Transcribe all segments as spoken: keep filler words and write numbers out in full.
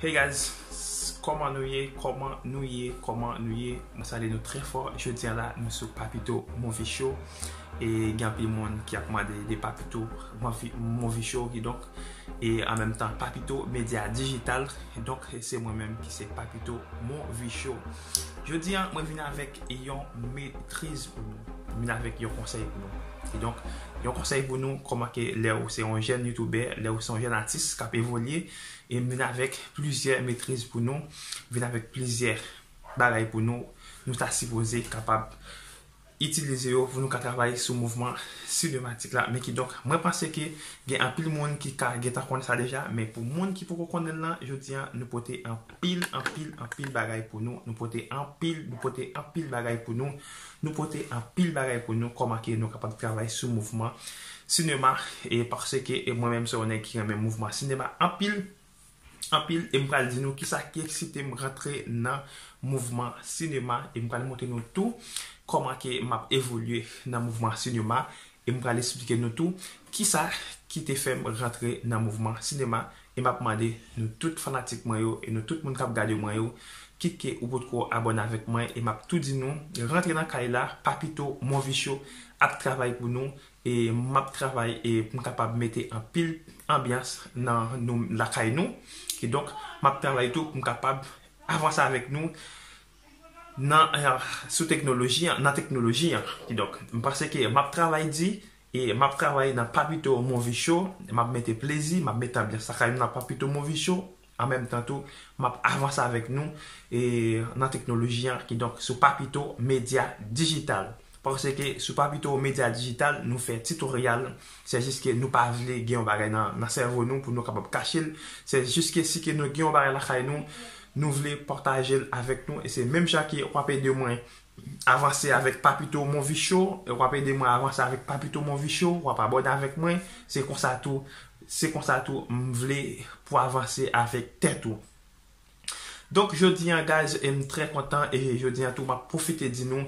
Hey guys, kòman nou ye? Kòman nou ye? Kòman nou ye? Mwen salye nou trè fò. Jodi a la, nou sou Papito Movie Show. E gen anpil moun ki ap mande de Papito Movie, Movie Show, kidonk, e an menm tan Papito Media Digital. Donk, se mwen menm ki se Papito Movie Show. Jodi a, mwen vin avèk yon metriz pou nou. Mwen vin avèk yon konsèy pou nou. Kidonk, yon konsèy pou nou, kòman ke lè ou se yon jèn youtubè, lè ou se yon jèn atis k ap evolye, e m vin avèk plizyè metriz pou nou, vin avèk plizyè bagay pou nou, nou ta sipoze kapab itilize yo pou nou ka travay sou mouvman sinematik la. Men kidonk, mwen panse ke gen anpil moun ki ka gentan konnen sa deja, men pou moun ki poko konnen l lan, jodi a, nou pote anpil, anpil, anpil bagay pou nou, nou pote anpil, nou pote anpil bagay pou nou, nou pote anpil bagay pou nou, kòman ke nou kapab travay sou mouvman sinema, e paske, e mwen menm se yon nèg ki renmen mouvman sinema anpil, anpil, e m pral di nou kisa ki eksite m rantre nan mouvman sinema, e m pral montre nou tou kòman ke m ap evolye nan mouvman sinema, e m pral eksplike nou tou kisa ki te fè m rantre nan mouvman sinema, e m ap mande nou tout fanatik mwen yo, e nou tout moun k ap gade mwen yo, kit ke ou potko abòne avèk mwen, e m ap tou di nou, rantre nan kay la, Papito Movie Show ap travay pou nou, e m ap travay e pou m kapab mete anpil anbyans nan nou, lakay nou. Kidonk, m ap travay tou pou m kapab avanse avèk nou nan, eh, sou teknoloji an, nan teknoloji an. Kidonk, m panse ke m ap travay di, e m ap travay nan Papito Movie Show, m ap mete plezi, m ap mete anbyans lakay nou nan Papito Movie Show. An menm tan tou, m ap avanse avèk nou, e, nan teknoloji an, kidonk sou Papito Media Digital. Paske sou Papito Media Digital, nou fè titoryal. Se jis ke nou pa vle gen yon bagay nan, nan sèvo nou pou nou kapab kache l. Se jis ke si ke nou gen yon bagay lakay nou, nou vle pataje l avèk nou. E se menm jan ke w ap ede mwen avanse avèk Papito Movie Show, w ap ede mwen avanse avèk Papito Movie Show, w ap abòne avèk mwen, se konsa tou, se konsa tou m vle pou avanse avèk tèt ou. Donk, jodi a, guys, e m trè kontan, e jodi a tou, m ap pwofite di nou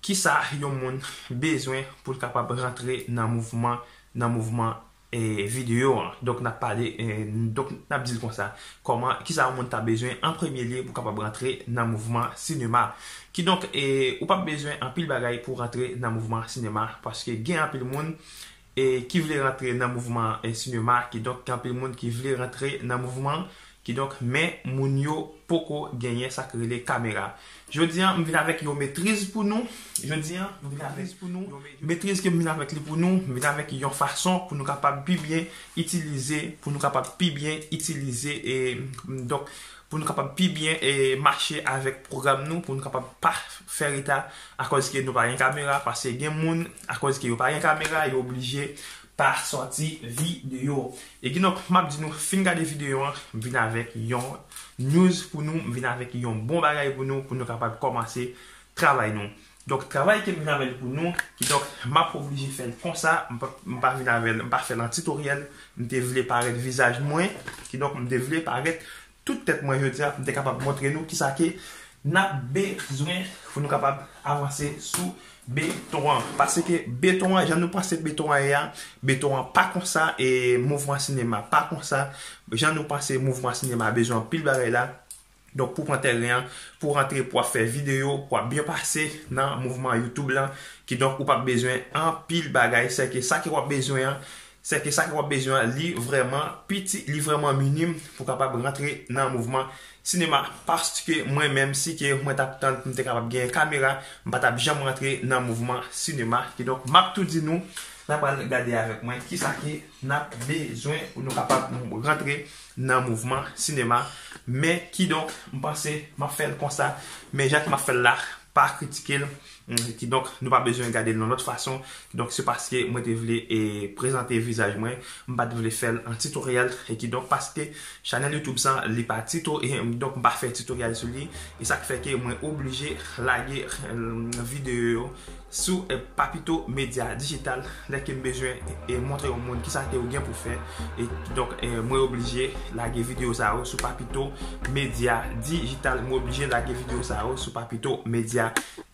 kisa yon moun bezwen pou l kapab rantre nan mouvman, nan mouvman, e, videyo an. Donk, n ap pale, e, donk, n ap di l konsa, kòman, kisa yon moun ta bezwen an premye lye pou kapab rantre nan mouvman sinema. Kidonk, e, ou p ap bezwen anpil bagay pou rantre nan mouvman sinema, paske gen anpil moun, e, ki vle rantre nan mouvman, e, sinema, kidonk, gen anpil moun ki vle rantre nan mouvman, kidonk, men moun yo poko genyen sa k rele kamera. Jodi a, m vin avèk yon metriz pou nou. Jodi a, m vin avèk pou nou, metriz ke m vin avèk li pou nou, m vin avèk yon fason pou nou kapab pi byen itilize, pou nou kapab pi byen itilize, e, donk, pou nou kapab pi byen, e, mache avèk pwogram nou, pou nou kapab pa fè reta akòz ke nou pa gen kamera, paske gen moun, akòz ke yo pa gen kamera, yo oblije pa sòti videyo. E kidonk, m ap di nou, fin gade videyo an, m vin avèk yon news pou nou, m vin avèk yon bon bagay pou nou, pou nou kapab kòmanse travay nou. Donk, travay ke m vin avè l pou nou, kidonk, m ap oblije fè l konsa, m pa, m pa vin avè l, m pa fè l an titoryèl, m te vle parèt vizaj mwen, kidonk, m te vle parèt tout tèt mwen jodi a, pou m te kapab montre nou kisa ke n ap bezwen pou nou kapab avanse sou beton an. Paske beton an, jan nou panse beton an ye a, beton an pa konsa, e mouvman sinema pa konsa. Jan nou panse mouvman sinema bezwen anpil bagay la. Donk, pou pran tèren an, pou rantre, pou w ap fè videyo, pou w ap byen pase nan mouvman YouTube lan, kidonk ou p ap bezwen anpil bagay. Sèke sa ke w ap bezwen an, sèke sa ke w ap bezwen an, li vrèman piti, li vrèman minim pou w kapab rantre nan mouvman sinema. Paske mwen menm, si ke mwen t ap tann pou m te kapab gen kamera, m pa t ap janm rantre nan mouvman sinema. Kidonk, m ap tou di nou, n ap pral gade avèk mwen kisa ke n ap bezwen pou nou kapab rantre nan mouvman sinema. Men kidonk, m panse m ap fè l konsa. Men jan ke m ap fè l la, pa kritike l. Mm, kidonk, nou pa bezwen gade l yon lòt fason. Kidonk, se paske mwen te vle, e, prezante vizaj mwen. M pa t vle fè l an titoryèl. E kidonk, paske chanèl YouTube sa, li pa tito, e donk m pa fè titoryèl sou li. E sa k fè ke mwen oblije lage, e, videyo yo sou, e, Papito Media Digital, lè ke m bezwen, e, montre yon moun kisa ke yo gen pou fè. E donk, e, mwen oblije lage videyo sa yo sou Papito Media Digital. Mwen oblije lage videyo sa yo sou Papito Media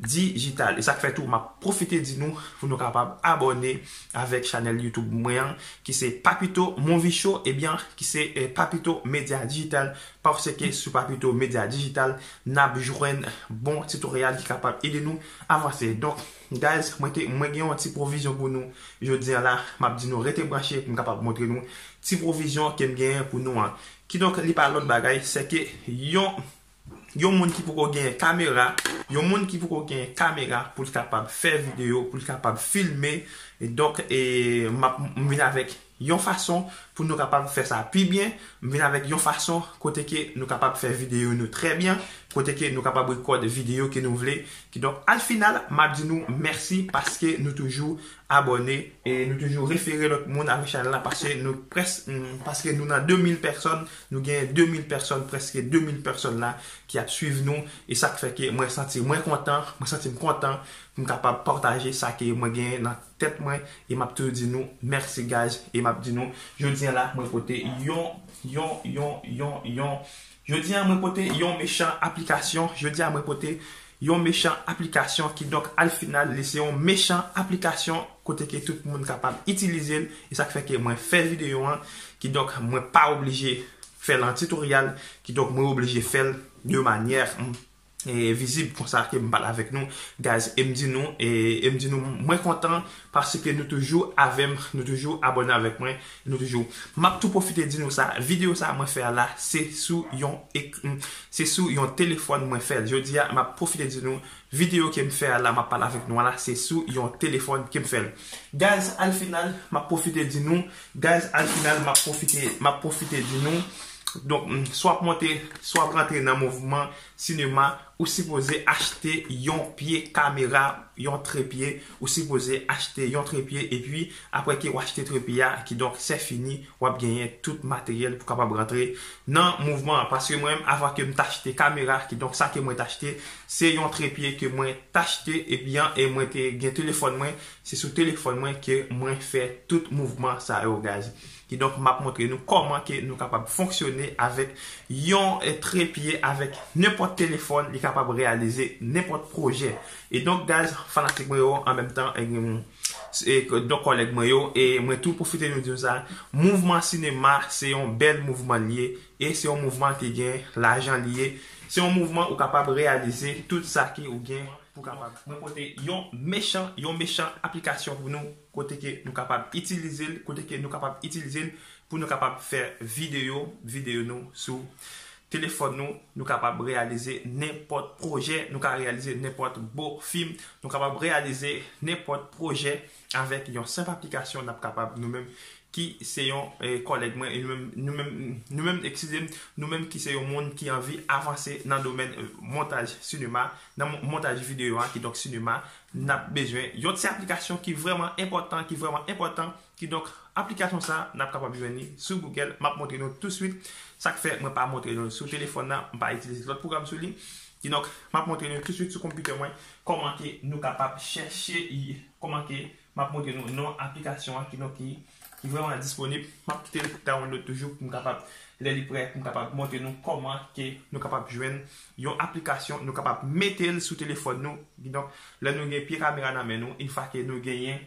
dijital. E sa k fè tou, m ap pwofite di nou pou nou kapab abòne avèk chanèl YouTube mwen an, ki se Papito Movie Show, ebyen, ki se eh, Papito Media Digital, paske sou Papito Media Digital, n ap jwenn bon titoryal ki kapab ede nou avanse. Donk, guys, mwen te, mwen gen yon ti pwovizyon pou nou jodi an la, m ap di nou rete branche pou m kapab montre nou ti pwovizyon ke m genyen pou nou an. Kidonk, li pa lòt bagay, se ke yon yon moun ki poko gen kamera, yon moun ki poko gen kamera pou l kapab fè videyo, pou l kapab filme. E donk, e, m ap m vin avèk yon fason pou nou kapab fè sa pi byen. M vin avèk yon fason kote ke nou kapab fè videyo nou trè byen, kote ke nou kapab rekòd videyo ke nou vle. Kidonk, al final, m ap di nou mèsi paske nou toujou abòne e nou toujou refere lòt moun avèk chanèl la paske nou près, mm, paske nou nan de mil pèsòn, nou gen de mil pèsòn, prèske de mil pèsòn la ki ap swiv nou. E sa k fè ke mwen santi mwen kontan, mwen santi m kontan pou m kapab pataje sa ke mwen genyen nan tèt mwen. E m ap toujou di nou mèsi, guys. E m ap di nou, jodi an la, mwen pote yon, yon, yon, yon, yon. Jodi an, mwen pote yon mechan aplikasyon. Jodi an, mwen pote yon mechan aplikasyon. Kidonk, al final, li se yon mechan aplikasyon kote ke tout moun kapab itilize l. E sa k fè ke mwen fè videyo an. Kidonk, mwen pa oblije fè l an titoryal. Kidonk, mwen oblije fè l de manyè, mm, e, vizib konsa ke m pale avèk nou, guys. E m di nou, e, e m di nou, mwen kontan paske nou toujou avè m, nou toujou abòne avèk mwen, nou toujou. M ap tou pwofite di nou sa, videyo sa mwen fè a la, se sou yon ek, se sou yon telefòn mwen fè l. Jodi a, m ap pwofite di nou, videyo ke m fè a la, m ap pale avèk nou a la, se sou yon telefòn ke m fè l. Guys, al final, m ap pwofite di nou, guys, al final, m ap pwofite, m ap pwofite di nou, donk, mm, swa w ap monte, swa w ap rantre nan mouvman sinema, ou sipoze achte yon pye kamera, yon trepye, ou sipoze achte yon trepye, epi apre ke w achte trepye a, kidonk, se fini, w ap genyen tout materyèl pou kapab rantre nan mouvman an. Paske mwen menm, avan ke m t achte kamera, kidonk, sa ke mwen t achte, se yon trepye ke mwen t achte, ebyen, e mwen te gen telefòn mwen, se sou telefòn mwen ke mwen fè tout mouvman sa yo, guys. Kidonk, m ap montre nou kòman ke nou kapab fonksyone avèk yon, eh, trepye avèk nenpòt telefòn, li kapab reyalize nenpòt pwojè. E donk, guys, fanatik mwen yo, an menm tan, eh, e, donk, kòlèg mwen yo, e mwen tou pwofite nou di nou sa, mouvman sinema, se yon bèl mouvman l ye, e se yon mouvman ki gen lajan li ye, se yon mouvman ou kapab reyalize tout sa ke ou gen pou kapab. Mwen pote yon mechan, yon mechan aplikasyon pou nou, kote ke nou kapab itilize l, kote ke nou kapab itilize l pou nou kapab fè videyo, videyo nou sou telefòn nou, nou kapab reyalize nenpòt pwojè, nou ka reyalize nenpòt bo fim, nou kapab reyalize nenpòt pwojè avèk yon senp aplikasyon n ap kapab nou menm ki se yon, eh, kòlèg mwen, e nou menm, nou menm, nou menm, eskize m, nou menm ki se yon moun ki anvi avanse nan domèn, eh, montaj sinema, nan mon- montaj videyo a, kidonk sinema, n ap bezwen yon ti aplikasyon ki vrèman enpòtan, ki vrèman enpòtan, kidonk aplikasyon sa, n ap kapab jwenn li sou Google, m ap montre nou touswit, sa k fè mwen pa montre nou sou telefòn nan, m pa itilize lòt pwogram sou li, kidonk, m ap montre nou touswit sou konpitè mwen, kòman ke nou kapab chèche, kòman ke m ap montre nou non aplikasyon an ki, ki, ki vrèman disponib. M ap kite l download toujou pou m kapab, lè li prè, pou m kapab montre nou kòman ke nou kapab jwenn yon aplikasyon, nou kapab mete l sou telefòn nou. Kidonk, lè nou gen pye kamera nan men nou, yon fwa ke nou genyen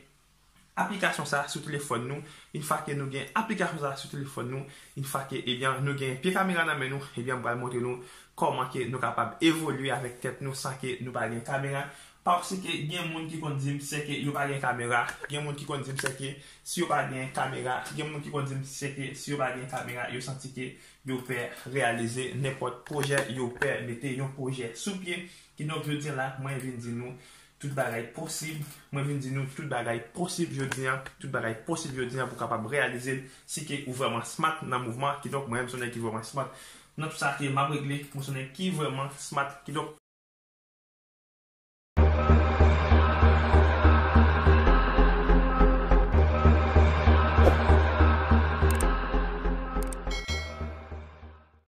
aplikasyon sa sou telefòn nou, yon fwa ke nou gen aplikasyon sa sou telefòn nou, yon fwa ke, ebyen, nou gen pye kamera nan men nou, ebyen, m pral montre nou kòman ke nou kapab evolye avèk tèt nou san ke nou pa gen kamera. Paske gen moun ki konn di m se ke yo pa gen kamera, gen moun ki konn di m se ke si yo pa gen kamera, gen moun ki konn di m se ke si yo pa gen kamera, yo santi ke yo pè reyalize nenpòt pwojè, yo pè mete yon pwojè sou pye. Kidonk, jodi a la, mwen vin di nou tout bagay posib. Mwen vin di nou tout bagay posib jodi a, tout bagay posib jodi a pou kapab reyalize l si ke ou vrèman smart nan mouvman. Kidonk, mwen menm, se yon nèg ki vrèman smart nan tout sa ke m ap regle, mwen se yon nèg ki vrèman smart. Kidonk,